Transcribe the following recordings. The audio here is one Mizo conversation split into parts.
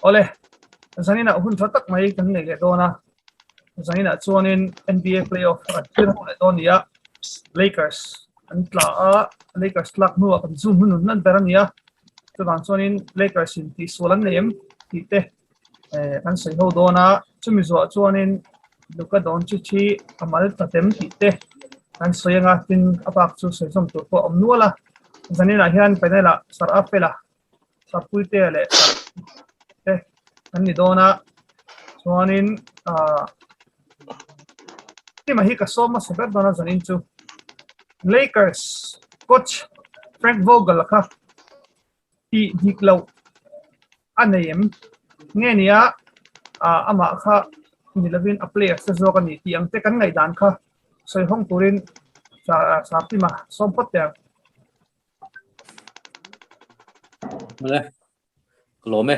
Awle, zaninah hun tha tak mai kan nei leh dawn a, zaninah chuanin NBA playoff kan thlir ho leh dawn a ni a, Lakers an tla a, Lakers tlak hnuah kan zoom hun hun ber a ni a, chuvang chuanin Lakers in tihsual an nei em tih te kan sawi ho dawn a, chumi zuah chuanin Luka Doncic hi a mal ta tem tih te kan sawi anga tin a bak chu sawi zawm tur pawh a awm nual a, zaninah hian panel ah Sir Apple-a Sapuitea leh te an ni dawn a, chuanin ah Tima hi ka sawm hmasa ber dawn a zanin chu Lakers coach Frank Vogel kha tih dik loh a nei em? Nge nia ah amah kha ni lovin a players te zawk a ni tih ang te kan ngaihdan kha sawi hawng turin Saptima sawm phawt teh ang. Male, ka lawm e.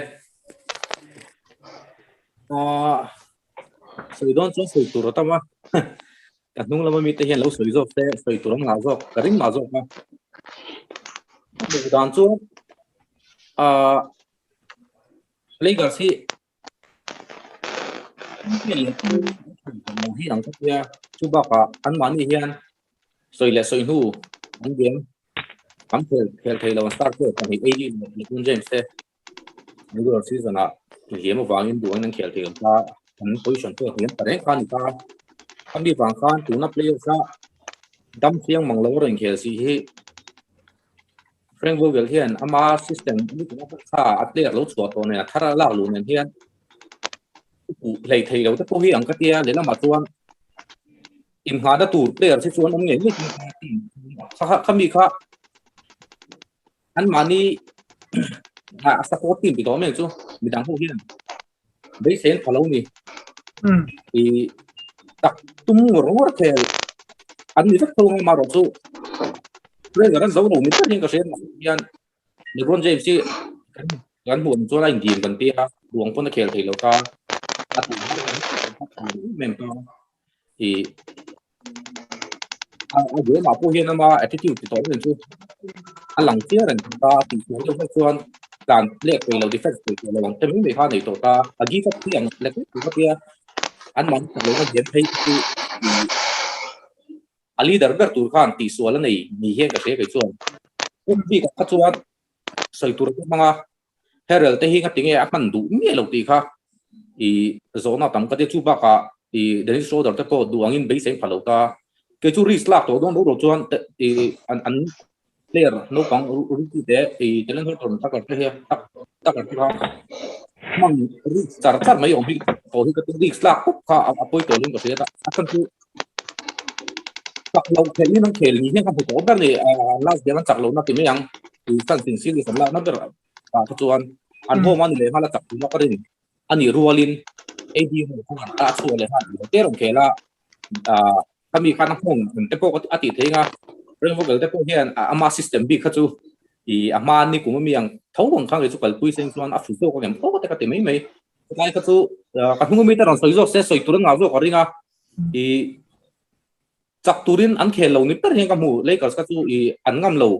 Ah, sawi dawn chuan sawi tur a tam a. Ka hnung lama mite hian lo sawi zawk te, sawi tur an ngah zawk, ka ring mah zawk a. Duh dan chuan ah Lakers hi hi ang ka tia chu bakah an mahni hian sawi leh sawi hnu an game an khel khel thei lo an start pawh pahnih AD leh LeBron James te regular season ah hliam avangin duh angin an khel thei lo ta an position pawh hliam ta reng kha a ni ta ami vang khan tuna players a dam chiang mang lo a rawn inkhel si hi Frank Vogel hian ama system kha a player lo chhuah tawh nen a thar a lak luh nen hian hlei thei lo te pawh hi ang ka tia lehlamah chuan inngahna tur player te chuan awm ngei ngei kha kha mi kha an mahni a support team ti tawh mai chu midang ho hian beisei an pha lo ni i tak tum ngawr ngawr khel an ni vek tho ang amaherawh chu player an zo lo ni ber hian ka hria hian LeBron James hi kan kan hmuh ang chuan a indim kan tia ruang pawn a khel thei lo ta a tih em em ta i a game ah pawh hian ama attitude ti tawh reng chu a lang chiang reng ta tih tur deuh hlek chuan tlan leh thei lo defense thei tawh lo ang te mai mai kha a nei tawh ta a give up hi ang lek lek tur a tia an mahni tak lohna hian phei chu a leader ber tur khan tihsual a nei ni hian ka hria kei chuan bik ah kha chuan sawi tur a hmang a Herel te hi ngati nge a hman duh miah lo tih kha i zawhna tam ka tia chu bakah i Dennis Schroeder te pawh duh angin beisei pha lo ta kei chu risk lak tawh dawn lo lo chuan i an an player naupang rookie te i Talen Horton Tucker te hi tak Tucker te kha hman risk char char mai awm hi tawh hi ka tia risk lak khawp kha a pawi tawh lo ka hria ta a chhan chu chak loh theih in an khel ni hian ka hmu tawh ber ni last game an chak lohna ti mai ang fans in series an lakna ber ah kha chuan an home a ni leh nghal a chak tuma ka rin a nih rualin AD ho khan a chhuah leh nghal te rawn khel a khami khan a hmawng an te pawh a tih theih anga Frank Vogel te pawh hian ama system bik kha chu i a hma ni kum ami ang tho ang kha chu kalpui seng chuan a fu zawk ang em aw te ka ti mai mai tlai kha chu ka hnung ami te rawn sawi zawk se sawi tur an ngah zawk a ring a i chak turin an khel lo ni ber hian ka hmu Lakers kha chu i an ngam lo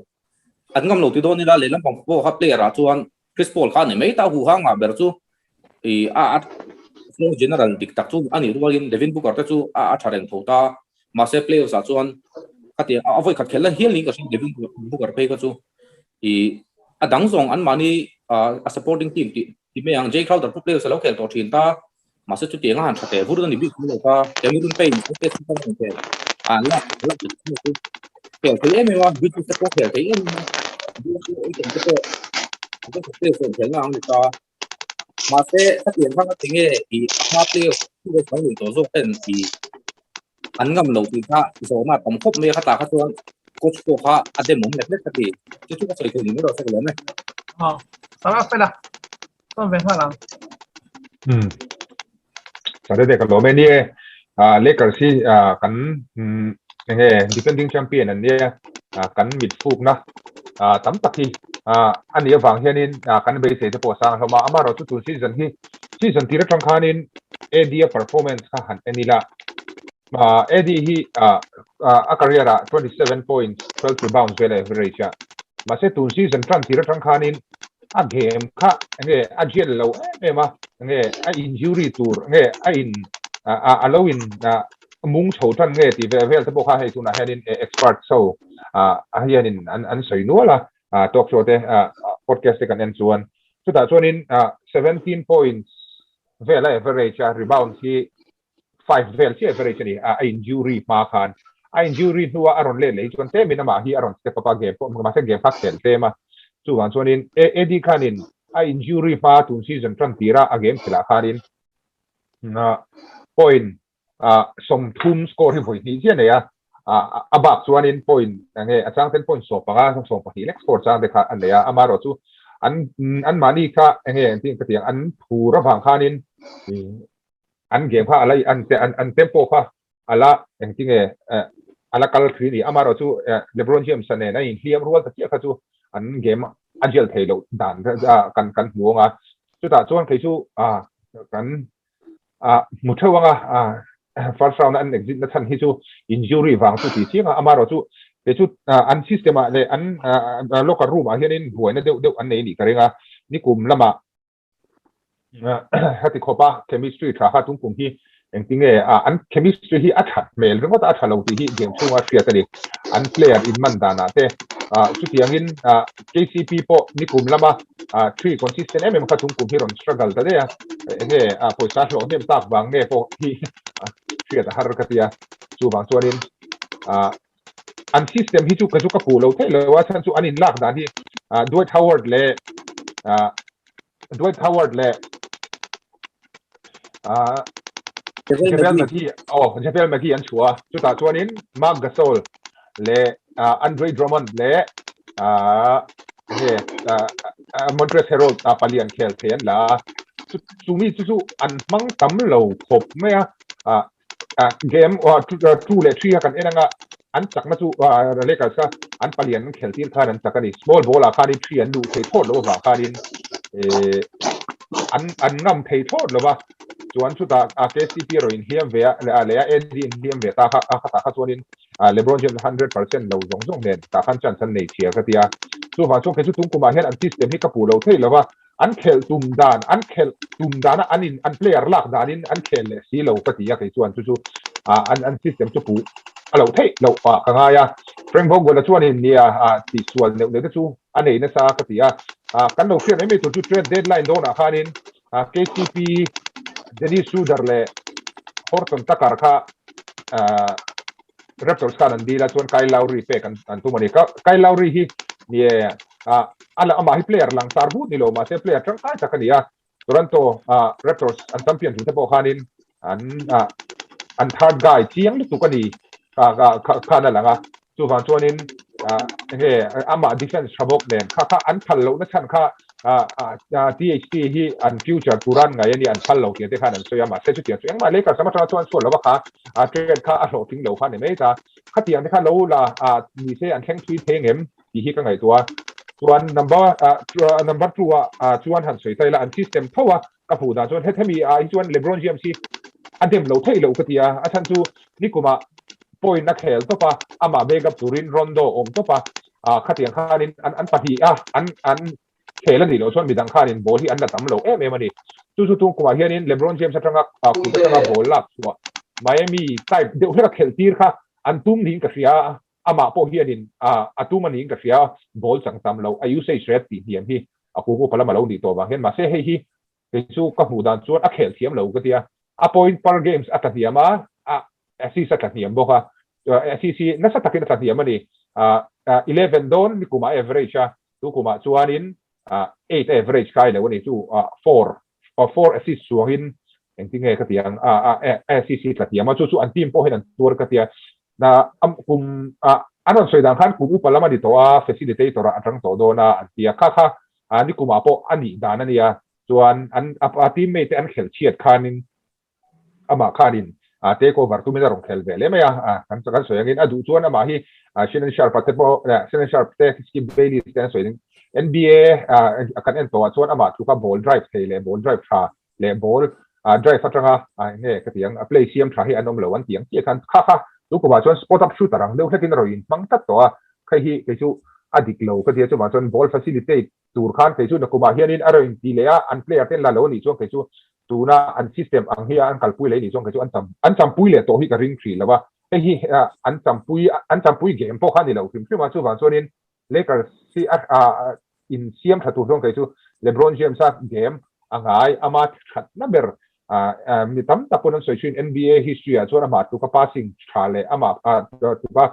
an ngam lo ti dawn ila lehlam pang pawh kha player ah chuan Chris Paul kha a ni mai ta hu hang ah ber chu i a a floor general dik tak chu a nih rualin Devin Booker te chu a a tha reng tho ta mahse playoffs ah chuan khati a vawi khat khelh na hial niin ka hria Devin Booker phei kha chu i a dang zawng an mahni a supporting team tih ti mai ang Jae Crowder pawh playoffs a lo khel tawh thin ta Mahse chutiang a han tha teh vur a ni bik lo ka Cameroon Payne an test kha an khel a la la ti chu khel thei em em a British te pawh khel thei em em a te pawh an ka player chuan khel na ang ni ta mahse khatiang kha ti nge i hma player chu ve chang lui tawh zawk ten i an ngam lo tih kha zawhna tam khawp mai a kha ta kha chuan coach pawh kha a dem awm lek lek ka ti chu chu ka sawi thei ni mai rawh se ka lawm e. Aw, Sarah fela Chuan ve nghal ang. Hmm. Saturday ka lawm e ni e. Ah Lakers hi ah kan enge defending champion an nia ah kan mit fukna ah tam tak hi ah a nih avang hianin ah kan beisei te pawh a sang hlawm a. Amaherawh chu tun season hi season tir atang khanin AD a performance kha han en ila ah AD hi ah a career ah 27 points 12 rebounds vel a average a. Mahse tun season tan tir atang khanin. a game kha enge a gel lo em em a, enge a injury tur nge a in a lo in mung chho tan nge tih vel vel te pawh kha hei tunah hianin expert ho hianin an sawi nual a, talk show te podcast te kan en chuan chutah chuanin 17 points vel a average a, rebound hi 5 vel chiah average a ni a, a injury hma khan a injury hnua a rawn let leh hi chuan tlemin amah hi a rawn step up a, game pawh mahse game kha khel tlem a, chuvang chuanin AD khanin a injury hma tun season tan tira a game khelah khanin point 30 score hi vawi hnih chiah a nei a, a bak chuanin point enge a chang ten point 15 12 lek score chang te kha a nei a, amaherawh chu an anmahni kha enge engtin ka tih ang an phur avang khanin an game kha ala an an tempo kha ala engtinge ala kal thui a ni. Amaherawh chu LeBron James-a nen a inhliam rual ta chiah kha chu an game a gel thei loh dan kan kan hmu ang a. Chutah chuan kei chu kan hmu theuh ang a, first round a an exit na chhan hi chu injury vang chu ti chiang a. Amaherawh chu kei chu an system ah leh an locker room ah hianin buaina deuh deuh an nei anih ka ring a. Nikum lamah Heti khawpa chemistry tha kha tung kum hi engtinge an chemistry hi a that hmel ringawt a tha lo tih hi game chhunga hriat a ni. An player in man danah te chutiangin KCP pawh nikum lama three consistent em em kha tung kum hi rawn struggle ta daih a, enge pawisa hlawh hnem tak vang nge pawh hi hriat a har ka ti a, chuvang chuanin An system hi chu ka chu ka puh lo theih lo a, chhan chu an inlak dan hi Dwight Howard leh Dwight Howard leh JaVale McGee oh JaVale McGee an chhuah a, chutah chuanin Marc Gasol leh Andre Drummond leh enge Montrezl Harrell pali an khel thei an la a, chumi chu chu an hmang tam lo khawp mai a. Game 2 leh 3 kha kan en anga an chakna chu Lakers kha an palian an khel tir khan an chak a ni. Small ball ah khanin 3 an luh thei thlawt lo avang khanin an an ngam thei thlawt lo va. Chuan chutah KCP erawh inhliam ve a leh a AD inhliam ve ta kha khatah kha chuanin LeBron James 100% lo zawng zawng nen tah khan chance an nei chhia ka ti a. Chuvang chuan kei chu tung kumah hian an system hi ka puh lo thei lo va. An khelh tum dan, an khelh tum dana an in an player lak danin an khel leh si lo ka ti a, kei chuan chu chu an an system chu puh a loh theih loh ah ka ngai a. Frank Vogel-a chuanin nia tihsual neuh neuh te chu a nei nasa ka ti a. Kan lo hriat mai mai tur chu trade deadline dawnah khanin KCP, Dennis Schroeder leh Horton Tucker kha Raptors khan an dil a, chuan Kyle Lowry pek an tum a ni. Kyle Lowry hi nie a la amah hi player langsar but ni lo mahse player tangkai tak a ni a. Toronto Raptors an champion tur te pawh khanin an an third guy chiang lutuk a ni khan a lang a. Chuvang chuanin enge amah defense tha bawk nen kha kha an phal lohna chhan kha THT hi an future turan ngai a ni an phal lo tih te khan an sawi a mahse chutiang chu engmah Lakers lam atanga chuan chhuat lova kha trade kha a hlawhtling lo kha ni mai ta. Khatiang te kha lo la ni se an thleng thui thei ngem tih hi ka ngaihtuah a. Chuan number number 2 ah chuan han sawi ta ila an system tho a ka hmuh dan chuan hemi ah hi chuan LeBron James hi a dem lo theih loh ka ti a, a chhan chu nikumah point a khel tawp a, amah backup turin Rondo awm tawp a, khatiang khanin an an pahnih a an an khel a nih loh chuan midang khanin ball hi an la tam lo em em a ni. Chu chu tung kumah hianin LeBron James atanga kut atanga ball lak chhuah Miami type deuh hlek a khelh tir kha an tum niin ka hria a, amah pawh hianin a tum a niin ka hria a, ball chang tam loh a usage rate tih hniam hi a kung upa lam a lo nih tawh vang hian mahse hei hi kei chu ka hmuh dan chuan a khel thiam lo ka ti a, a point per games a tla hniam a, a assist a tla hniam bawk a, assist hi nasa takin a tla hniam a ni, 11 dawn ni kumah a average a, tu kumah chuanin 8 a average kai lo a ni chu 4 4 assist chuangin engtinge ka ti ang a assist hi tla hniam a, chu chu an team pawh hian an tuar ka ti a, Na kum an rawn sawi dan khan kum upa lam a ni tawh a, facilitator ah a tang tawh dawn a an ti a, kha kha ni kumah pawh a nih dan a nia, chuan an a teammate te an khelh chhiat khanin amah khanin take over tumin a rawn khel ve leh mai a, kan kan sawi angin a duh chuan amah hi Shannon Sharpe te pawh Shannon Sharpe te Skip Bayless te an sawi NBA kan en tawh ah chuan amah tluka ball drive thei leh ball drive tha leh ball drive atanga enge ka ti ang a play siam tha hi an awm lo an ti ang chiah khan kha kha chu kumah chuan spot up shooter ang deuh hlekin a rawn inhmang tlat tawh a, hei hi kei chu a dik lo ka ti a chuvang chuan ball facilitate. tur khan kei chu nakumah hianin a rawn inti leh a, an player te an la lo a nih chuan kei chu tuna an system ang hi a an kalpui leh a nih chuan kei chu an cham an champui leh tawh hi ka ring hrih lo a, hei hi an champui an champui game pawh kha a ni lo hrim hrim a, chuvang chuanin Lakers hi a insiam tha tur chuan kei chu LeBron James a game a ngai ama thatna ber mi tam tak pawn an sawi thin NBA history ah chuan amah tluka passing tha leh amah tluka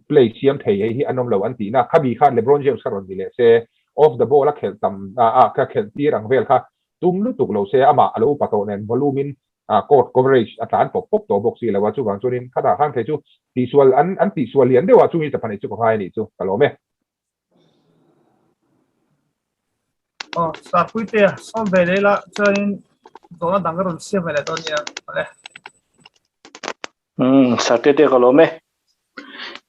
play siam thei hei hi an awm lo an tihna khami khan LeBron James kha rawn ni leh se off the ball a khelh tam a khelh tir ang vel kha tum lutuk lo se amah a lo upa tawh nen volume in court coverage a tlan pawp pawp tawh bawk si lo a, chuvang chuanin khatah khan thei chu tihsual an an tihsual lian deuh a, chung hi chaphan ei chu ka ngai a nih chu ka lawm e. Aw, Sarpuitea, sawm ve leh ila chuanin zawhna dang ka rawn siam ve leh dawn nia, awle. Umm, Sartete ka lawm e.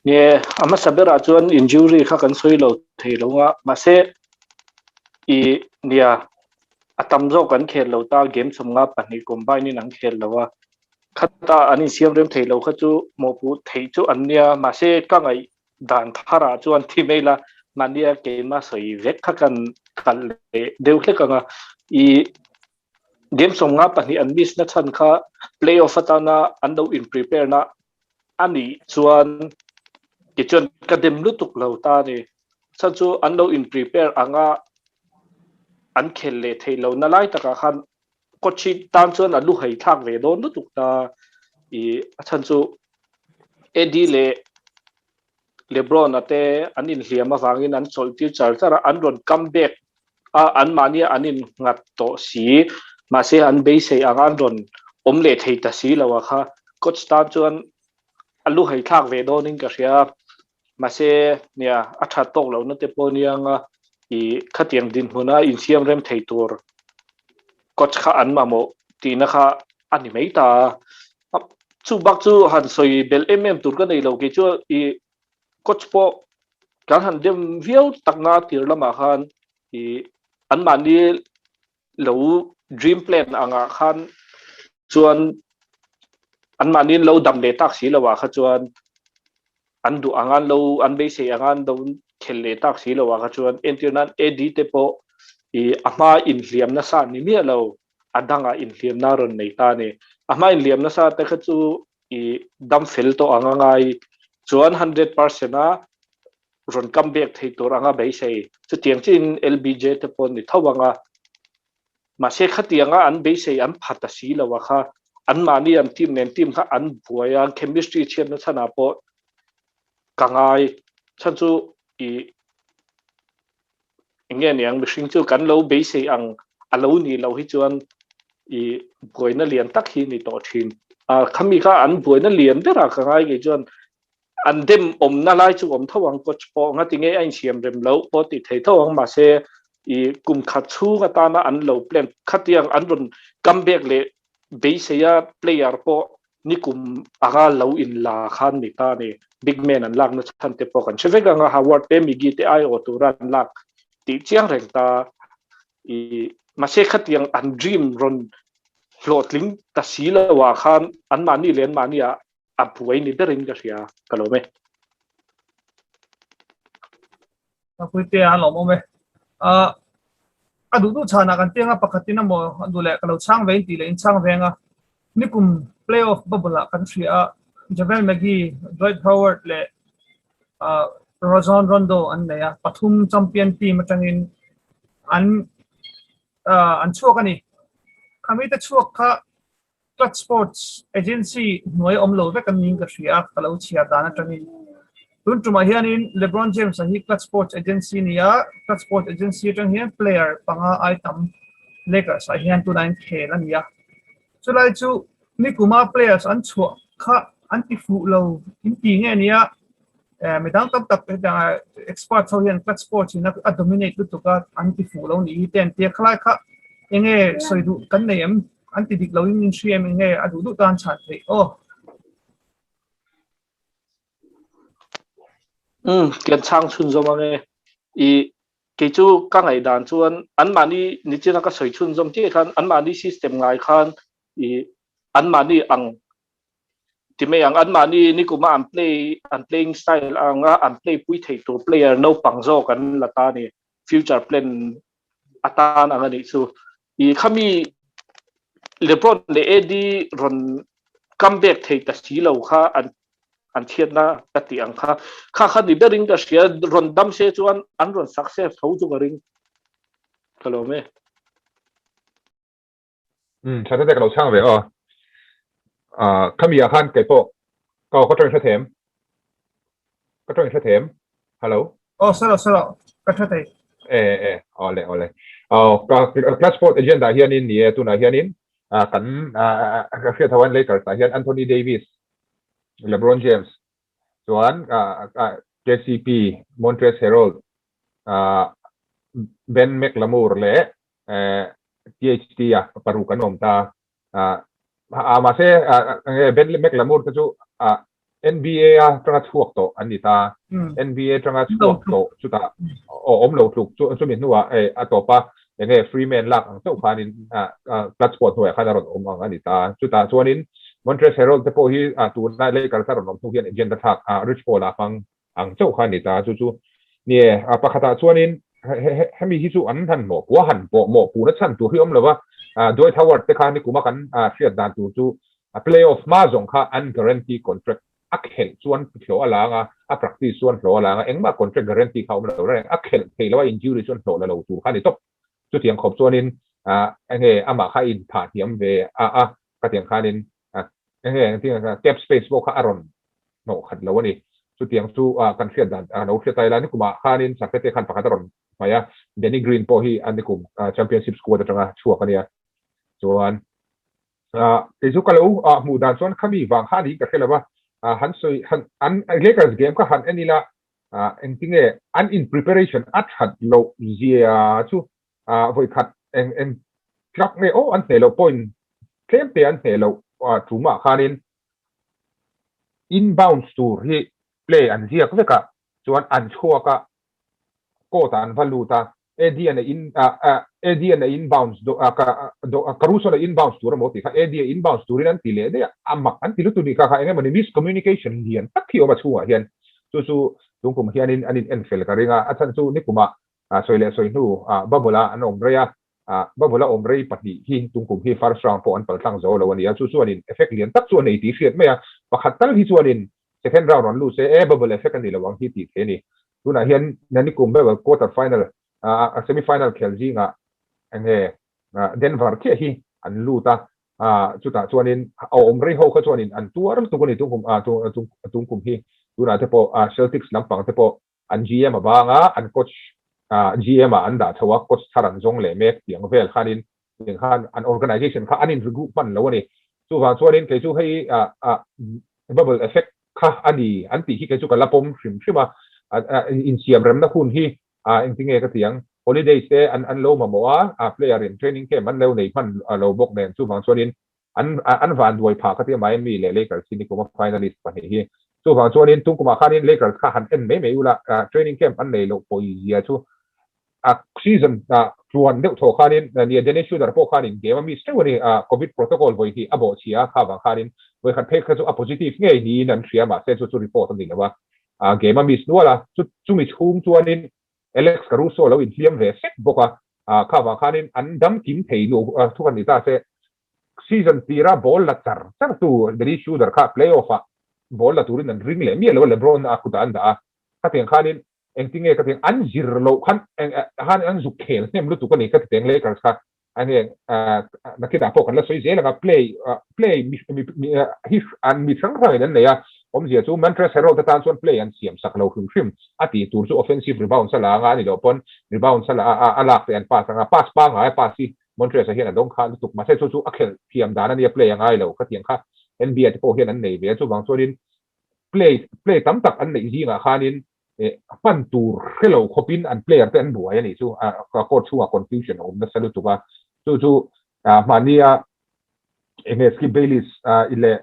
Nge, a hmasa berah chuan injury kha kan sawi lo thei lo nga, mahse i nia a tam zawk an khel lo ta, game sawmnga pahnih combine in an khel lo a, khata an insiam rem thei lo kha chu mawhpuh theih chu an nia, mahse ka ngaih dan tharah chuan thi mai la, mahnia keima sawi vek kha kan kal leh deuh hlek ang a, i Game 52 an miss na chhan kha playoff atana an lo in prepare na a nih chuan tichuan ka dem lutuk lo ta a ni. Chhan chu an lo in prepare anga an khel leh theih lo na lai takah khan coach hi tan chuan a lu hei thlak ve dawn lutuk ta i a chhan chu AD leh LeBron a te an inhliam avangin an chawlh tir char char a, an rawn come back a, anmahnia an innghat tawh si, mahse an beisei anga an rawn awm leh thei ta si lo a kha coach tan chuan a lu hei thlak ve dawnin ka hria a, mahse nia a that tawk lohna te pawh nia anga i khatiang dinhmuna insiam rem thei tur coach kha an mamawh tihna kha a ni mai ta a. Chu bak chu han sawi belh em em tur ka nei lo kei chu i coach pawh kan han dem viau takna tir lamah khan i anmahni lo dream plan angah khan chuan anmahni lo dam leh tak si lo ah kha chuan an duh anga an lo an beisei anga an lo khel leh tak si lo ah kha chuan entir nan AD te pawh i a hma inhliam nasa ni miah lo a dangah inhliamna rawn nei ta a ni. A hma inhliam nasa te kha chu i dam fel tawh ang a ngai chuan 100% a rawn come back thei tur anga beisei. Chutiang chiin LBJ te pawh ni tho ang a. Mahse khatianga an beisei an pha ta si lo a kha anmahni an team nen team kha an buai a, chemistry chhiatna chhanah pawh ka ngai. Chhan chu i Enge niang mihring chu kan lo beisei ang a lo nih loh hi chuan i buaina lian tak hi ni tawh thin. A khami kha an buaina lian berah ka ngai kei chuan an dem awmna lai chu awm tho ang coach pawh nga tinge a insiam rem loh pawh tih thei tho ang mahse i kum khat chhung atana an lo plan khatiang an rawn come back leh beiseia player pawh Nikum anga lo in la khan ni ta ni. Big man an lakna chhan te pawh kan hre vek anga Howard te Miggy te aiawh tura an lak tih chiang reng ta. I mahse khatiang an dream rawn hlawhtling ta si lo ah khan anmahni leh anmahni ah a buai ni berin ka hria ka lawm e. Puitea a lawmawm e. A duh duh chhanah kan piang a, pakhatin emaw a duh leh ka lo chhang ve in tih leh in chhang veng a. Nikum playoff bubble ah kan hria a, JaVale McGee, Dwight Howard leh Rajon Rondo an nei a, pathum champion team atangin an an chhuak a ni. Khamite chhuak kha Clutch Sports Agency hnuai awm lo vek an niin ka hria a, ka lo chhiar dan atangin. Tun tumah hianin LeBron James-a hi Clutch Sports Agency a ni a, Clutch Sports Agency atang hian player panga ai tam Lakers-ah hian tunah hian khel a ni a. Chulai chu nikuma players an chhuah kha an ti fuh lo in ti nge nia, midang tam tak hetiang experts ho hian Clutch Sports in a dominate lutuk a, an ti fuh lo nih hi te an tia. Khalai kha enge sawi duh kan nei em? An ti dik loin in hria em enge a duh duh tan chhan theih aw. Um, kan chhang chhun zawm ange. I kei chu ka ngaih dan chuan anmahni nichina ka sawi chhun zawm chiah khan anmahni system ngai khan i anmahni ang ti mai ang anmahni nikuma an play an playing style anga an play pui thei tur player naupang zawk an la ta ni. Future plan atan ang anih chu. I khami LeBron leh AD rawn comeback thei ta si lo kha an an chhiatna ka tih ang kha. Kha kha ni berin ka hria rawn dam se chuan an rawn success tho chu ka ring. Ka lawm e. Um tha te ka lo chhang ve aw. Ah khami ah khan kei pawh ka ka tawng hre them. Ka tawng hre them. Hello. Aw sir sir ka hre thei. E e awle awle. Aw ka Clutch Sport agenda hianin ni e tunah hianin kan ka hriat ho an Lakers ah hian Anthony Davis, LeBron James chuan KCP, Montrezl Harrell, Ben McLemore leh THT a paruk an awm ta a mahse Ben McLemore te chu NBA a tanga chhuak tawh an ni ta NBA tanga chhuak tawh chutah awm lo tluk chu chumi hnuah a tawp a enge Freeman lak ang chauh khanin clutch sport hnuaiah khan a rawn awm ang a ni ta chutah chuanin Montrezl Harrell te pawh hi tuna Lakers a rawn awm hnu hian agent a thlak Rich Paul a hmang ang chauh kha a ni ta. Chu chu ni e, a pakhatah chuanin hemi hi chu an han mawh pua han pawh mawh puhna chhan tur hi awm lo va, Dwight Howard te kha nikuma kan hriat dan tur chu playoff hma zawng kha an guarantee contract a khelh chuan hlawh a lang a, a practice chuan hlawh a lang a, engmah contract guarantee kha awm lo reng, a khelh theih loh a injury chuan hlawh la lo tur kha a ni tawp. Chutiang khawp chuanin enge amah kha a inphah hniam ve a a, khatiang khanin enge engtin cap space pawh kha a rawn hnawh khat lo a ni. Chutiang chu kan hriat dan a lo hriat ta ila, nikumah khanin Sakete khan pakhat a rawn hmai a, Danny Green pawh hi a nikum Championship squad atanga chhuak a nia. Chuan kei chu ka lo hmuh dan chuan khami vang kha a ni ka hre lo va, han sawi han an Lakers game kha han en ila engtinge an in preparation a that loh zia chu vawikhat eng eng tlak nge aw an hneh loh point tlem te an hneh loh tumah khanin Inbounds tur hi play an ziak vek a, chuan an chhuak a, court ah an va lut a, AD-an a in AD-an a inbounds Caruso-an a inbounds tur emaw tih kha AD-a inbounds turin an ti leh daih a, a mak an ti lutuk nih kha kha eng emawni miscommunication lian tak hi a awm a chhungah hian chu chu tungkum hianin an in enfel ka ring a, a chhan chu nikumah sawi leh sawi hnu bubble ah an awm rei a, Bubble a awm rei pahnih hi tungkum hi first round pawh an pal tlang zo lo a ni a, chu chuanin effect lian tak chu a nei tih hriat mai a, pakhat tal hi chuanin second round rawn lut se e bubble effect a ni lo ang hi tih theih a ni. Tunah hian Nanikum bubble quarter final a semi final khel zingah enge Denver chiah hi an lut a, chutah chuanin a awm rei ho kha chuanin an tuar lutuk a ni tungkum tungkum hi tunah te pawh Celtics lampang te pawh An GM a bang a, an coach GM ah an dah chho a, coach thar an zawng leh mek tih ang vel khanin tiang khan an organization kha an in regroup hman lo a ni. Chuvang chuanin kei chu hei bubble effect kha a ni an tih hi kei chu ka la pawm hrim hrim a, insiam remna hun hi engtinge ka ti ang, holidays te an lo mamawh a, player in training camp an lo nei hman lo bawk nen chuvang chuanin An an van duai phah ka tia Miami leh Lakers hi nikuma finalist pahnih hi. Chuvang chuanin tung kumah khanin Lakers kha han en mai mai ula training camp an nei loh pawh zia chu a season tluan deuh thaw khanin nia Dennis Schroeder pawh khanin game a miss teuh a ni covid protocol vawi hnih a bawh chhia a kha vang khanin vawi khat phei kha chu a positive ngei niin an hria mahse chu chu report a ni lo a game a miss nual a chu chumi chhung chuanin Alex Caruso lo inhliam ve sek bawk a kha vang khanin an dam kim thei lo thu kan ni ta se Season tira ball la char char tu Dennis Schroeder kha playoff ah ball la turin an ring leh miah lo a, LeBron a kutah an dah a. Khatiang khanin engtinge ka tiang an zir loh khan khan an zuk khel hnem lutuk a ni ka ti teng Lakers kha a nge nakinah pawh kan la sawi zel ang a play play hi an mi hrang hrangin an nei a, awmzia chu Montrezl Harrell te tan chuan play an siam sak lo hrim hrim a tih tur chu offensive rebounds a la anga a ni loh pawn rebounds a la a lak te an pass anga pass pangngai a pass hi Montrezl-a hian a dawng kha lutuk mahse chu chu a khelh thiam dan a nia play a ngai lo khatiang kha NBA te pawh hian an nei ve a chuvang chuanin play play tam tak an neih zingah khanin eh hman tur hre lo khawpin an player te an buai a nih chu a court chhungah confusion a awm nasa lutuk a chu chu mahnia enge Skip Bayless leh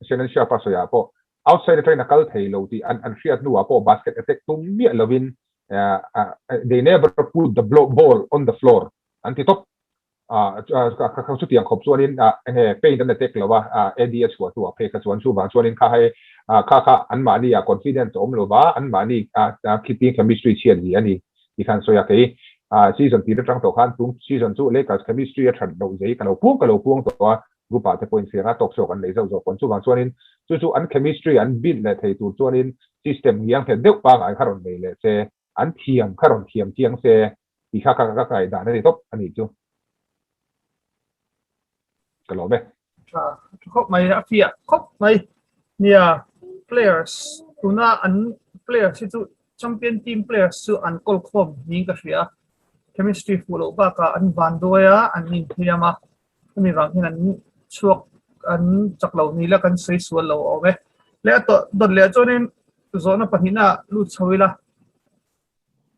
Shannon Sharpe a sawiah pawh outside atangin a kal thei lo tih an hriat hnuah pawh basket attack tum miah lovin they never put the ball on the floor An ti tawp. Chutiang khawp chuanin enge paint an attack lo a, AD a chhuah hnuah phei kha chuan chuvang chuanin kha hei kha kha anmahni ah confidence a awm lo va, anmahni khiti chemistry chhiat zia a ni tih kha an sawi a. Kei Ah season tir atang tawh khan tung season chu Lakers chemistry a that loh zei ka lo puang ka lo puang tawh a, group ah te pawhin fiang a tawk chhuak an nei zauh zawk pawn. Chuvang chuanin chu chu an chemistry an build leh thei tur chuanin system ngiang nghet deuh pangngai kha rawn nei leh se, an thiam kha rawn thiam chiang se tih kha ka ka ngaihdan a ni tawp a nih chu. Ka lawm e. Tha tha khawp mai a fiah khawp mai. Nia players tuna an players hi chu champion team players chu an kawl khawm niin ka hria. Chemistry fuh loh bakah an van duai a, an inhliam a. Hemi vang hian an chhuak an chak lo ni la kan sawi sual lo a awm e. Leh a tawh dawt leh chuanin zawhna pahnihna lut chho ila.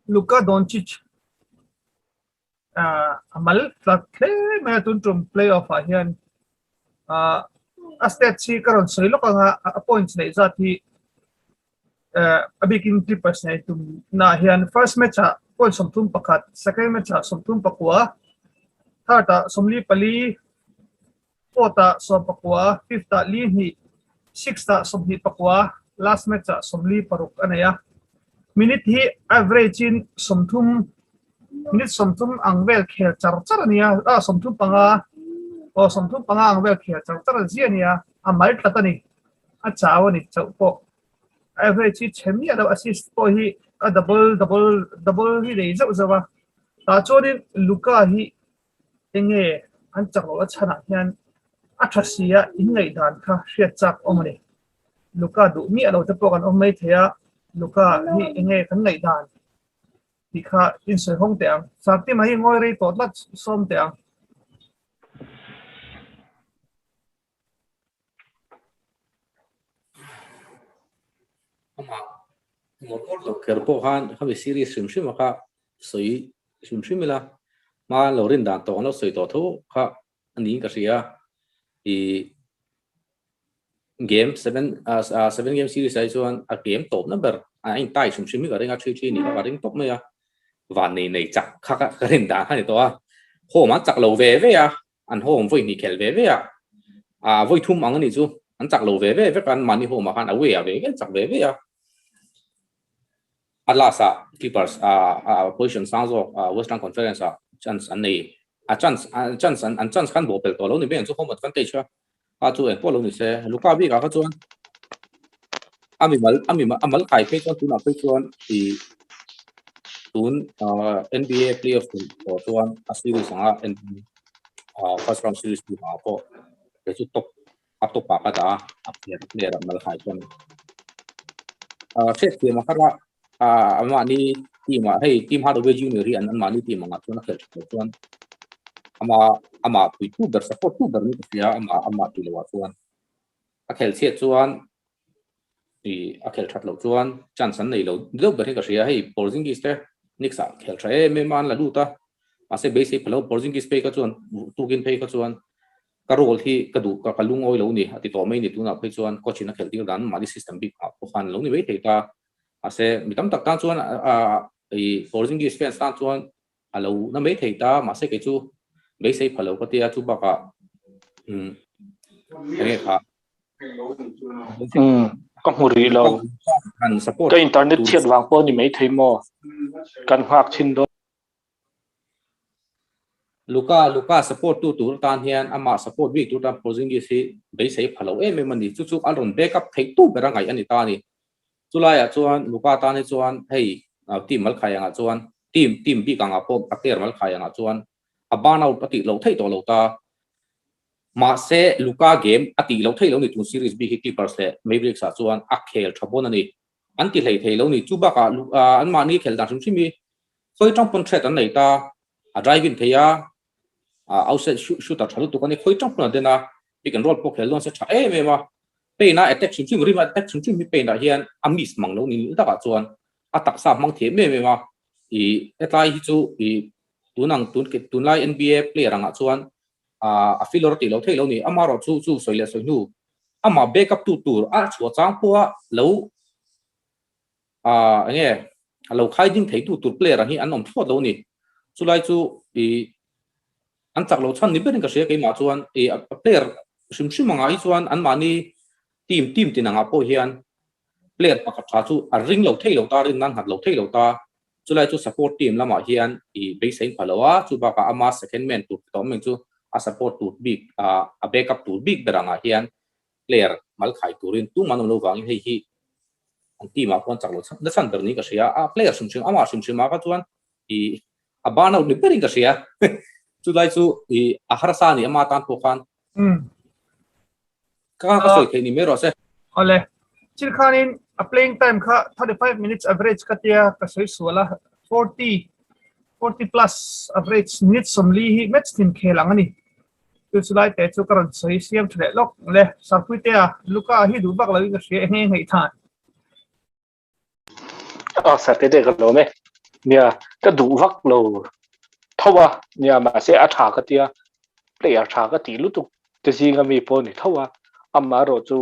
Luka Doncic a mal tlat hle mai a tun tum playoff ah hian a stats hi ka rawn sawi lawk anga a points neih zat hi a bikin Clippers nei tum na hian first match ah point 31, second match ah 34, third ah 44, fourth ah 19, fifth ah 52, sixth ah 29, last match ah 46 a nei a. Minute hi average in 30, minute 30 ang vel khel char char a nia, ah 35, aw 35 ang vel khel char char a zia a nia, a mal tlat a ni, a chau a ni chauh pawh. Average hi chhe miah lo, assist pawh hi a double double double hi nei zauh zauh a. Tah chuanin Luka hi Enge an chak loh a chhanah hian a tha si a inngaihdan kha hriat chak awm a ni. Luka duh miah lo te pawh kan awm mai thei a, Luka hi enge kan ngaihdan tih kha insawi hawng teh ang. Sartima hi ngawi rei tawh tlat sawm teh ang. Amah ngawr ngawr lo kher pawh khan khami series hrim hrim a kha sawi hrim hrim ila hma lo rin dan tawh an lo sawi tawh tho kha a niin ka hria ih game seven ah seven game series ah hi chuan a game tawp na ber a in tie hrim hrim hi ka ring a three three nih kha ka ring tawp mai a van nei nei chak kha ka rin dan kha a ni tawh a home an chak lo ve ve a. An home vawi hnih khelh ve ve a, ah vawi thum ang a nih chu, an chak lo ve ve vek a, an mahni home ah khan away ah ve ve an chak ve ve a. A last ah Clippers ah position sang zawk Western Conference ah chance an nei, a chance chance an chance khan bawhpelh tawh lo ni mai ang chu home advantage kha, kha chu engpawh lo ni se. Luka bik ah kha chuan a mimal a mimal a mal kai phei chuan tunah phei chuan ih tun NBA playoff tawh chuan a series anga first round series tu ah pawh kei chu top a top ah ka dah a a player player ah mal khai chuan hriat thiam a har a amahni team ah hei team Hardaway Junior hi an anmahni team angah chuan a khelh that loh chuan ama amah puitu ber support tu ber ni ka hria ama amah tih loh ah chuan a khelh chhiat chuan ih a khelh that loh chuan chance an nei lo deuh ber hi ka hria hei Porzingis te Knicks ah khelh tha em em a an la lut a mahse beisei pha lo Porzingis phei kha chuan tukin phei kha chuan ka role hi ka duh ka ka lungawi lo ni a ti tawh mai ni tunah phei chuan coach in a khelh tir dan mahni system bik ah pawh khan lo ni mai thei ta mahse mi tam tak tan chuan ah ih Porzingis fans tan chuan a lo na mai thei ta mahse kei chu beisei pha lo ka tia chu bakah um enge kha um ka hmu rih lo kan support ka internet chhiat vang pawh ni mai thei maw kan nghak thin dawn Luka Luka support tu tur tan hian amah support bik tur tan Porzingis hi beisei pha lo em em a ni chu chu a rawn backup theih tu ber a ngaih a ni ta a ni chulaiah chuan Luka tan hi chuan hei team malkhai angah chuan Team team bik angah pawh a player mal khai angah chuan a burn out a tih loh theih tawh lo ta. Mahse Luka game a tih loh theih lo ni tun series bik hi Clippers leh Mavericks ah chuan a khel tha bawn a ni. An ti hlei thei lo ni. Chu bakah anmahni khel dan hrim hrim hi khawi tang pawn threat an nei ta. A drive in thei a, outside shooter tha lutuk a ni. Khawi tang pawn a den a, pick and roll pawh khel dawn se tha em em a. Paint a attack hrim hrim rim a attack hrim hrim hi paint ah hian a miss mang lo ni takah chuan a taksa hmang thiam em em a, ih hetlai hi chu ih tun ang tun tunlai NBA player angah chuan ah a filler tih loh theih lo ni, amaherawh chu chu sawi leh sawi hnu amah backup tu tur a chhuah chang pawha lo ah eng nge a lo khai ding thei tu tur player ang hi an awm thlawt lo ni, chulai chu ih an chak lo chhan ni berin ka hria keimah chuan ih a player hrim hrim angah hi chuan anmahni team team tin angah pawh hian player pakhat tha chu a ring lo thei lo ta, rin nan nghat lo thei lo ta. Chulai chu support team lamah hian i beisei pha lo a, chu bakah ama second man tur ti tawh mai chu a support tur bik a backup tur bik ber angah hian player mal khai turin tumah an awm lo vangin hei hi an team ah pawh an chak lo na chhan ber niin ka hria a, player hrim hrim amah hrim hrim ah kha chuan i a burn out ni berin ka hria chulai chu i a harsa a ni ama tan pawh khan Ka ka sawi theih ni mai rawh se. Awle. Thil khanin a playing time kha 35 minutes average ka tia ka sawi sual a, 40, 40 plus average minutes 40 hi match tin khel ang a ni. Chu chu lai te chu ka rawn sawi siam tha leh lawk le. Sarpuitea, Luka hi duh vak loin ka hria eng nge ngaihthah. A sate te ka lawm e. Nia, ka duh vak lo tho a, nia mahse a tha ka tia, player tha ka ti lutuk te zinga mi pawh ni tho a, amaherawh chu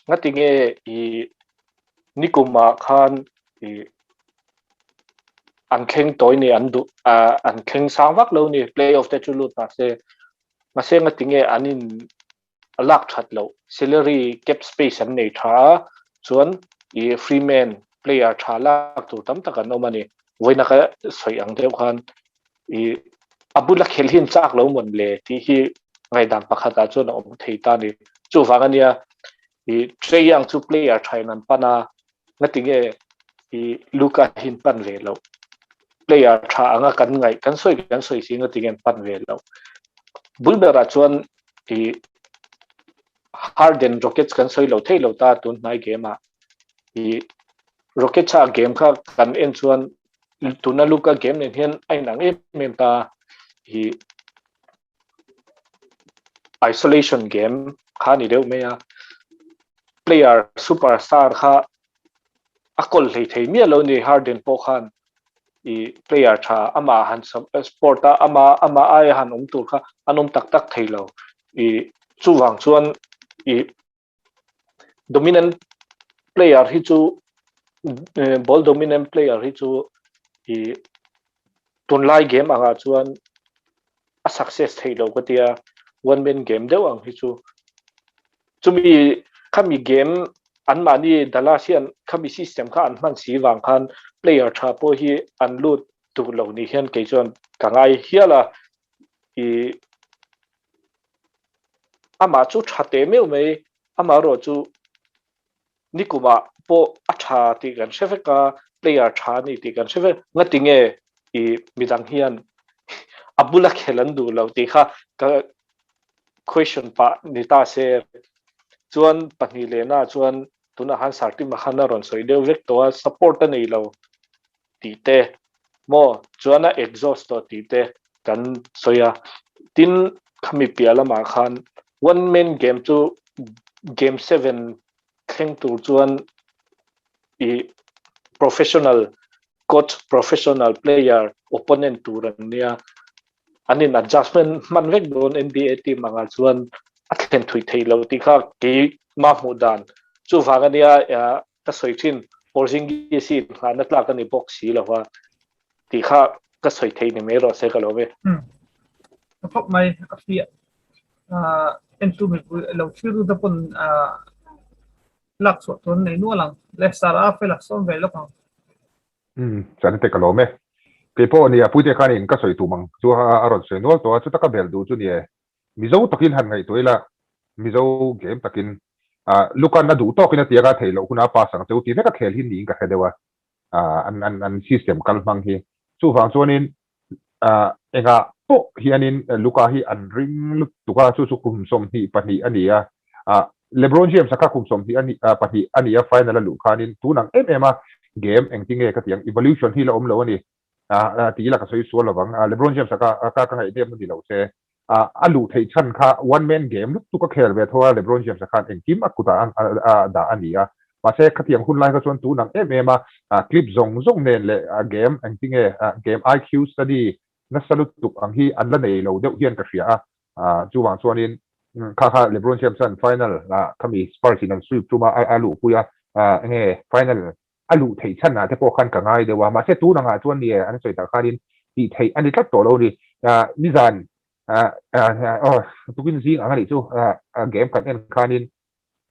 ngati nge i nikumah khan i an thleng tawi ni an duh an thleng sang vak lo ni playoff te chu lut mahse mahse ngati nge an in a lak that loh salary cap space an nei tha a chuan i free man player tha lak tur tam tak an awm a ni vawiina ka sawi ang deuh khan i a bula khel hi an chak lo mawn le tih hi ngaihdan pakhat ah chuan a awm thei ta ni chuvang ania i Trae Young chu player tha in an pan a ngatinge i Luka hi an pan ve loh player tha anga kan ngaih kan sawi kan sawi si ngatinge an pan ve loh bul berah chuan i Harden Rockets kan sawi lo thei lo ta tun hnai game ah i Rockets a game kha kan en chuan tuna Luka game nen hian a inang em em ta i isolation game kha ni deuh mai a player superstar kha a kawl hlei thei miah lo ni Harden pawh khan i player tha ama han sport a ama ama aia han awm tur kha an awm tak tak thei lo i chuvang chuan i dominant player hi chu ball dominant player hi chu i tunlai game angah chuan a success thei lo ka tia one man game deuh ang hi chu chumi khami game an mahni Dallas hian khami system kha an hman si vang khan player tha pawh hi an lut duh lo ni hian kei chuan ka ngai hial a i Amah chu tha teh meuh mai, amaherawh chu nikumah pawh a tha tih kan hre vek a, player tha a ni tih kan hre vek. Ngatinge i midang hian a bula khel an duh lo tih kha ka question pah ni ta se. Chuan pahnih lehna chuan tunah khan Sartima khan a rawn sawi deuh vek tawh a, support a nei lo tih te maw chuan a exhaust tawh tih te kan sawi a tin khami piah lamah khan one man game chu game 7 thleng tur chuan i professional coach professional player opponent tur an nia an in adjustment hman vek dawn NBA team anga chuan a thlen thui thei lo tih kha kei ma hmuh dan chuvang ania ka sawi thin Porzingis hi inngahna tlak a ni bawk si lo va tih kha ka sawi thei ni mai rawh se ka lo ve. Ka khawp mai a fiah entu mipui lo thlir ru te pawn lak chhuah tur an nei nual ang le Sara fel a sawm ve lawk ang. Chane te ka lawm e. Keipawh nia Puite khanin ka sawi tum ang chu a rawn sawi nual tawh a chuta ka bel duh chu ni e. Mizo takin han ngaihtuah ila, Mizo game takin Lukan a duh tawkin a tiang a theih loh huna pass ang cheu ti vek a khel hi niin ka hre deuh a, an an system kal hmang hi. Chuvang chuanin engah pawh hianin Luka hi an ring lutuk a, chu chu kum 22 a ni a, LeBron James a kha kum 22 a ni a final a luh khanin tun ang em em a game engtinge ka ti ang evolution hi la awm lo a ni. Ti ila ka sawi sual lovang. LeBron James a ka ka ngaih em na ni lo se. A luh theih chhan kha one man game lutuk a khel ve tho a, LeBron James a khan engkim a kutah a dah a ni a. Mahse khatiang hun lai kha chuan tun ang em em a clip zawng zawng nen leh game engtinge game IQ study nasa lutuk ang hi an la nei lo deuh hian ka hria a. Chuvang chuanin kha kha LeBron James an final khami Spurs in an sweep tum a a luhpui a enge final a luh theih chhan ah te pawh khan ka ngai deuh a, mahse tun angah chuan ni e an sawi tak khanin tih theih a ni tlat tawh lo a ni. Nizan aw tukin zing ang a nih chu game kan en khanin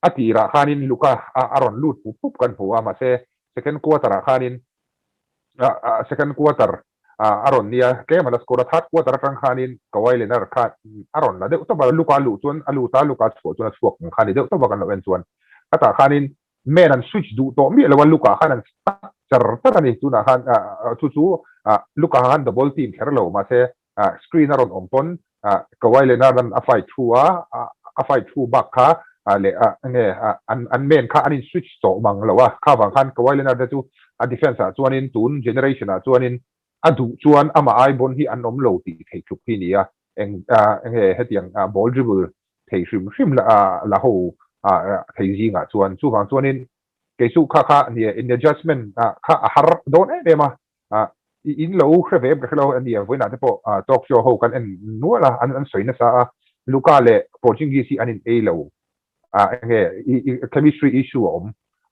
a tirah khanin Luka a rawn lut pup pup kan hmu a, mahse second quarter ah khanin Second quarter a rawn nia, tlem a la score a, third quarter atang khanin Kawhi Leonard kha a rawn la deuh tawp a, Luka luh chuan a lut a, Luka chhuah chuan a chhuak ang kha ni deuh tawp a kan lo en chuan. Khatah khanin man an switch duh tawh miah lo a, Luka khan an stuck char char a ni. Tunah khan chu chu Luka khan double team kher lo mahse screen a rawn awm pawn Kawhi Leonard an a fight thu a, a fight thu bak kha leh nge an man kha an in switch tawh mang lo a, kha vang khan Kawhi Leonard te chu a defense ah chuanin tun generation ah chuanin a duh chuan amah ai bawn hi an awm lo tih theih tluk hi ni a, eng nge hetiang ball dribble thei hrim hrim la ho thei zingah chuan chuvang chuanin kei chu kha kha nia in adjustment kha a har dawn em em a, i in lo hre ve em ka hre lo a nia vawiinah te pawh talk show ho kan en nual a an sawi nasa a Luka leh Portuguese hi an in ei lo a enge chemistry issue a awm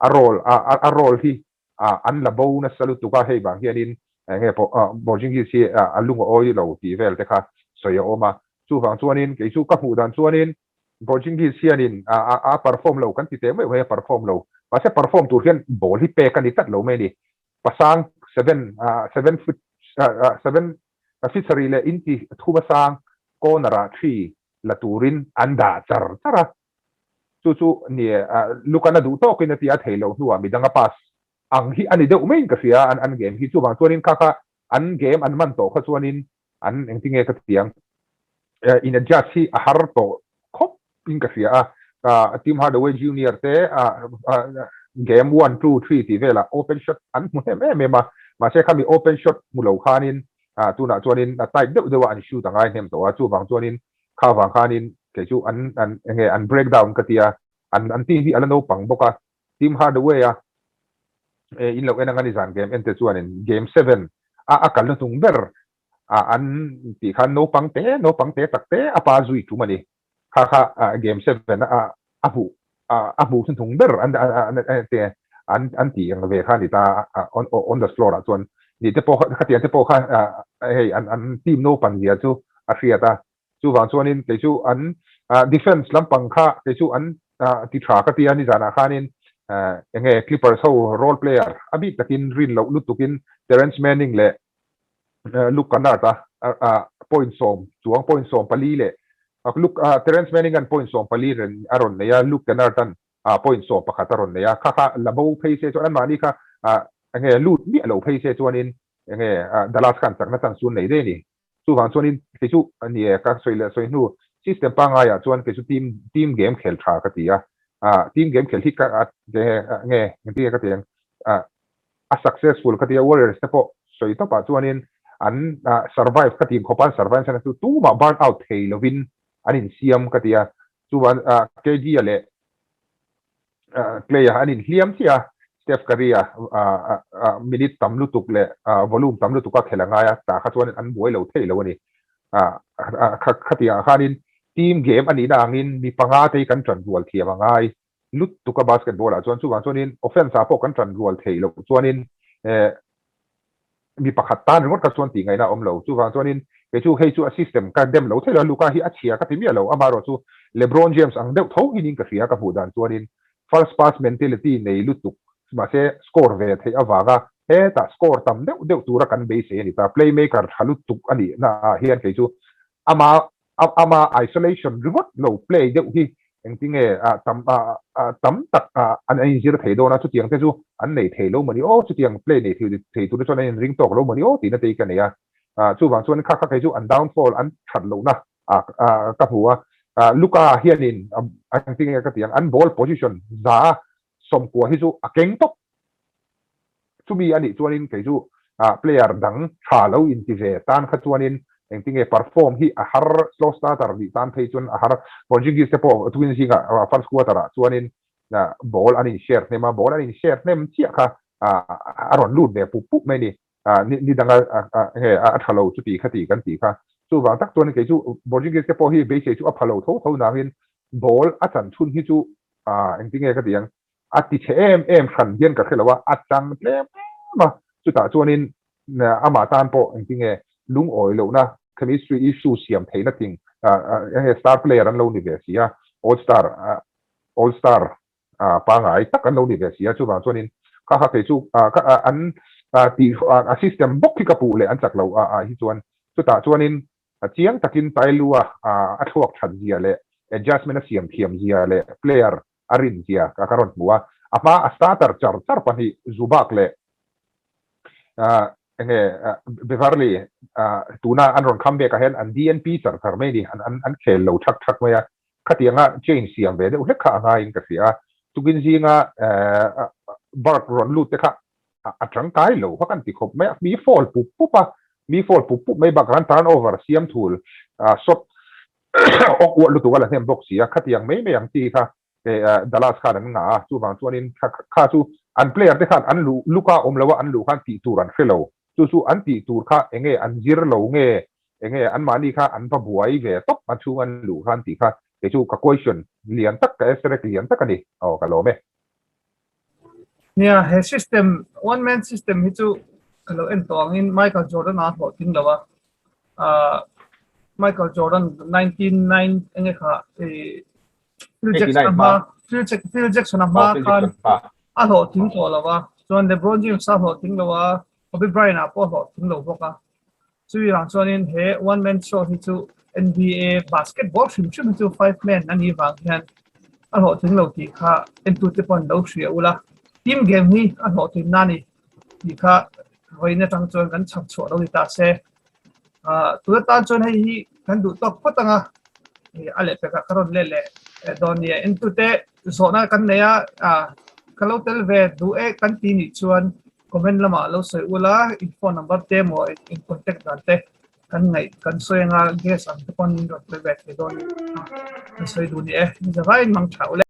a role a role hi an la bo nasa lutuk a hei vang hianin enge Portuguese hi a lung a awi lo tih vel te kha sawi a awm a chuvang chuanin kei chu ka hmuh dan chuanin Portuguese hianin a perform lo kan ti teh meuh mai a perform lo mahse perform tur hian ball hi pek a ni tlat lo mai a ni pasang seven seven foot seven feet sarih leh inti thuma sang corner ah three la turin an dah char char a chu chu ni Lukan a duh tawkin a ti a thei loh hnuah midang a pass ang hi a ni deuh maiin ka hria an an game hi chuvang chuanin kha kha an game an man tawh kha chuanin an engtinge ka ti ang in adjust hi a har tawh khawp in ka hria a Tim Hardaway Junior te game 1 2 3 tih velah open shot an hmu hnem em em a mahse khami open shot hmu lo khanin tunah chuanin a tight deuh deuh a an shoot a ngai hnem tawh a chuvang chuanin kha vang khanin kei chu an an enge an break down ka tia an an team hi a la naupang bawk a Tim Hardaway a in lo en anga ni zan game en te chuanin game 7 a a kalna hnung ber a an tih khan naupang te naupang te tak te a pa zui tum a ni kha kha game 7 a a hmuh a hmuh hnuhnung ber an te an an tih ang ve kha ni ta on on the floor ah chuan ni te pawh khatiang te pawh kha hei an an team naupan zia chu a hriat a chuvang chuanin kei chu an defense lampang kha kei chu an ti tha ka tia nizanah khanin enge Clippers ho role player a bik takin rin loh lutukin Terence Manning leh Luke Kennard a point sawm chuang point 14 leh Luke Terence Manning an point 14 ren a rawn nei a Luke Kennard an point 11 a rawn nei a kha kha la bo phei se chuan anmahni kha enge lut miah lo phei se chuanin enge Dallas khan chakna chance chu an nei daih a ni chuvang chuanin kei chu ni e ka sawi leh sawi hnu system pangaiah chuan kei chu team team game khel tha ka ti a team game khel hi ka nge engtin nge ka ti ang a successful ka ti a Warriors te pawh sawi tawpah chuanin an survive ka ti khawp a an survive chhan chu tumah burn out thei lovin an insiam ka ti a chuan KD a leh Klay a an inhliam chiah a Steph Curry a minute tam lutuk leh volume tam lutuk a khel a ngai a tah kha chuan an buai lo thei lo a ni khatiang ah khanin team game a nihna angin mi panga te hi kan tan rual thiam a ngai lutuk a basketball ah chuan chuvang chuanin offense ah pawh kan tan rual theih loh chuanin eh mi pakhat tan ringawt kha chuan tih ngaihna a awm lo chuvang chuanin kei chu hei chu a system ka dem lo theilo a Luka hi a chhia ka ti miah lo amaherawh chu LeBron James ang deuh tho hinin ka hria ka hmuh dan chuanin first pass mentality nei lutuk mahse score ve theih avanga hetah score tam deuh deuh tura kan beisei a ni ta playmaker tha lutuk a nih na ah hian kei chu ama ama isolation ringawt lo play deuh hi engtinge tam tam tak an inzir thei dawn a chutiang te chu an nei thei lo mawni aw chutiang play nei thei thei tur te chuan an inring tawk lo mawni aw tihna te hi ka nei a chuvang chuan kha kha kei chu an downfall an that lohna ka hmu a Luka hianin engtinge ka ti ang an ball position za 90 hi chu a keng tawp Chumi a nih chuanin kei chu player dang tha lo inti ve tan kha chuanin engtinge perform hi a har, slow starter nih tan phei chuan a har. Portuguese te pawh twin zingah first quarter ah chuanin ball an in share hnem a, ball an in share hnem chiah kha a rawn lut ve pup pup mai a ni. Ni danga enge a tha lo chuti kha ti kan tih kha. Chuvang tak chuanin kei chu Portuguese te pawh hi beisei chu a pha lo tho tho nangin ball a chan chhun hi chu engtinge ka ti ang A ti chhe em em hran hian ka hre lo a, a chang tlem em a, chutah chuanin amah tan pawh engtinge lungawi lohna chemistry issue siam theihna thing enge star player an lo ni ve si a, all star all star pangai tak an lo ni ve si a, chuvang chuanin Kha kha kei chu an tih a system bawk hi ka puh leh an chak lo ah hi chuan chutah chuanin chiang takin Tailua a thluak that zia leh adjustment a siam thiam zia leh player a rin zia ka rawn hmu a. A hma a starter char char pahnih Zubac leh enge Beverly tuna an rawn comeback ah hian an DNP char char mai a ni an khel lo thak thak mai a. Khatianga change siam ve deuh hlek kha a ngaiin ka hria a, tukin zinga Burke rawn lut te kha a tangkai lo kha kan ti khawp mai a, mi fall pup pup a, mi fall pup pup mai bakah khan turnover siam thul shot awk uah lutuk a la hnem bawk si a, khatiang mai mai ang chi kha Dallas khan an ngah a, chuvang chuanin kha chu an player te khan an luh luka awm lo a, an luh khan tih tur an hre lo, chu chu an tih tur kha enge an zir lo nge Enge anmahni kha an va buai ve tawp a chhung an luh khan tih kha kei chu ka question lian tak ka asterisk lian tak a ni. Aw ka lawm e. Nia, he system, one man system hi chu ka lo en tawh angin Michael Jordan a hlawhtling lo a. Ahh Michael Jordan 19 nine enge kha ih Phil Jackson a hma Phil Jack Phil Jackson a hma khan a hlawhtling tawh lo a. Chuan LeBron James a hlawhtling lo a, Kobe Bryant ah pawh a hlawhtling lo bawk a. Chumi vang chuanin he one man show hi chu NBA basketball hrim hrim hi chu five man a nih vang hian a hlawhtling lo tih kha entute pawh an lo hria ula. Team game hi a hlawhtlin na ni tih kha vawiin atang chuan kan chhak chhuah lo ni ta se. Ahh tuna tan chuan hei hi kan duh tawk phawt ang a, a lehpekah ka rawn let leh dawn nia. Entute zawhna kan nei a, ahh ka lo tel ve duh e kan ti nih chuan Comment lamah lo sawi ula, in phone number te emaw in contact dan te kan ngaih kan sawi anga guest ang te pawn min rawn pe ve thei dawn a, kan sawi duh ni e. Ni zavaiin mang tha ule.